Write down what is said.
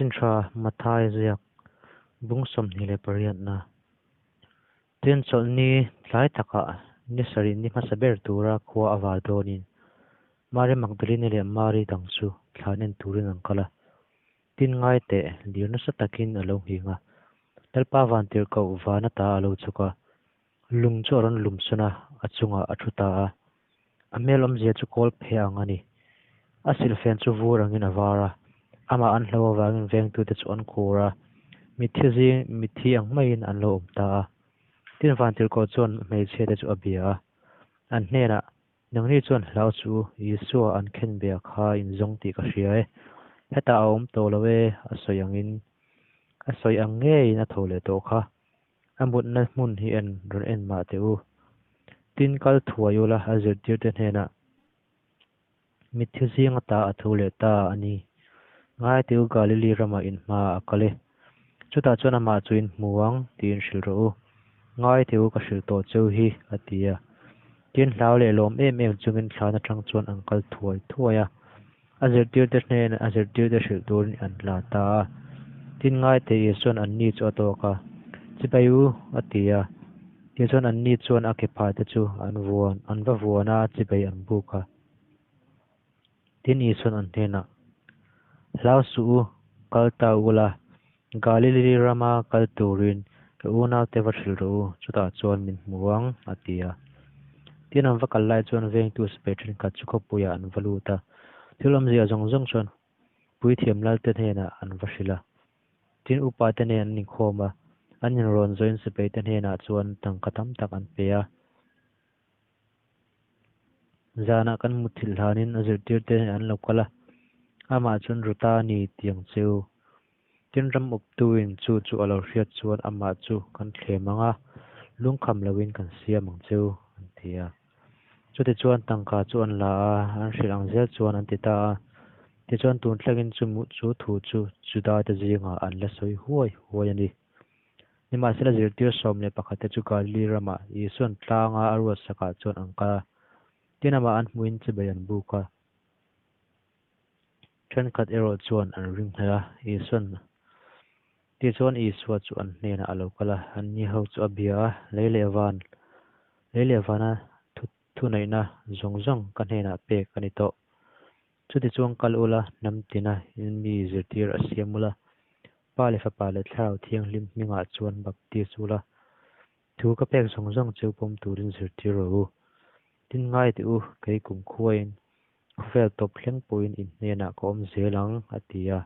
Chanchin Tha Matthai ziak bung 28 na. Tin, chawlhni tlai takah ni sarih ni hmasa ber tura khua a var dawnin Mari Magdalene leh Mari dang chu thlan en turin an kal a. Tin, ngai teh, lir nasa takin a lo nghing a, Lalpa vantirhkoh van ata a lo chhuk a, lung chu a rawn lum sawn a, a chungah a thu ta a. A hmel awmzia chu kawl phe ang a ni. A silhfen chu vur angin a var a, amah an hlo avangin vengtute chu an khur a, mitthi zing mitthi ang maiin an lo awm ta a. Tin, vantirhkoh chuan hmeichhiate chu a bia a, an hnenah, Nangni chuan hlau suh u, Isua an khen bia kha in zawng tih ka hria e. Hetah a awm tawh lo e, a sawi angin a sawi ang ngeiin a tho leh tawh kha. A mutna hmun hi en rawn en mah teh u. Tin, kal thuai ula a zirtirte hnenah mitthi zing ata a tho leh ta a ni. Ngai teh u Galili ramah in hma a kal e. Chutah chuan amah chu in hmu ang tiin hrilh rawh u. Ngai teh u ka hrilh tawh cheu hi, a ti a. Tin, hlau leh lawm em em chungin thlan atang chuan an kal thuai thuai a. A zirtirte hnenah a zirtirte hrilh turin an tla ta a. Tin, ngaite Isua'n anni chu a tawk a, Chibai u, a ti a. Tichuan anni chuan a kephahte chu an vuan, an va vuan a, chibai an buk a. Tin, Isua'n an hnenah, Hlau suh u, kal ta ula, Galili rama kal turin ka unaute va hrilh rawh u, chutah chuan min hmu ang, a ti a. Tin, an va kal lai chuan vengtu sipai thenkhat chu khawpuiah an va lut a, thil awmzia zawng zawng chuan puithiam lalte hnenah an va hrilh a. Tin, upate nen an inkhawm a, an inrawn zawhin sipaite hnenah chuan tangka tam tak an pe a. Zanah kan mutthilh hlanin a zirtirte an lo kal a, amah chuan Ruta a ni tih ang che u. Tin, ram awptuin chu chu a lo hriat chuan amah chu kan thlem ang a, lungkham loin kan siam ang che u, an ti a. Chutichuan tangka chu an la a, an hrilh ang zel chuan an ti ta a. Tichuan tun thlengin chu chu thu chu Judate zingah an la sawi huai huai a ni. Nimahsela zirtir 11 te chu Galili ramah Isua'n tlanga a ruatsakah chuan an kal a, tin amah an hmuhin chibai an buk a. Thenkhat erawh chuan an ring hlel a, Isua'n Tichuan Isua chu an hnenah a lo kal a, anni ho chu a bia a, Lei leh van, lei leh vana thu thuneihna zawng zawng ka hnenah pek a ni tawh. Chutichuan kal ula, hnam tina in mi zirtir a siam ula, Pa leh Fapa leh Thlarau Thianghlim hmingah chuan baptis ula, thu ka pek zawng zawng cheu pawm turin zirtir rawh u. Tin ngai teh u, kei kum khuain khawvel tawp thleng pawhin in hnenah ka awm zel ang, a ti a.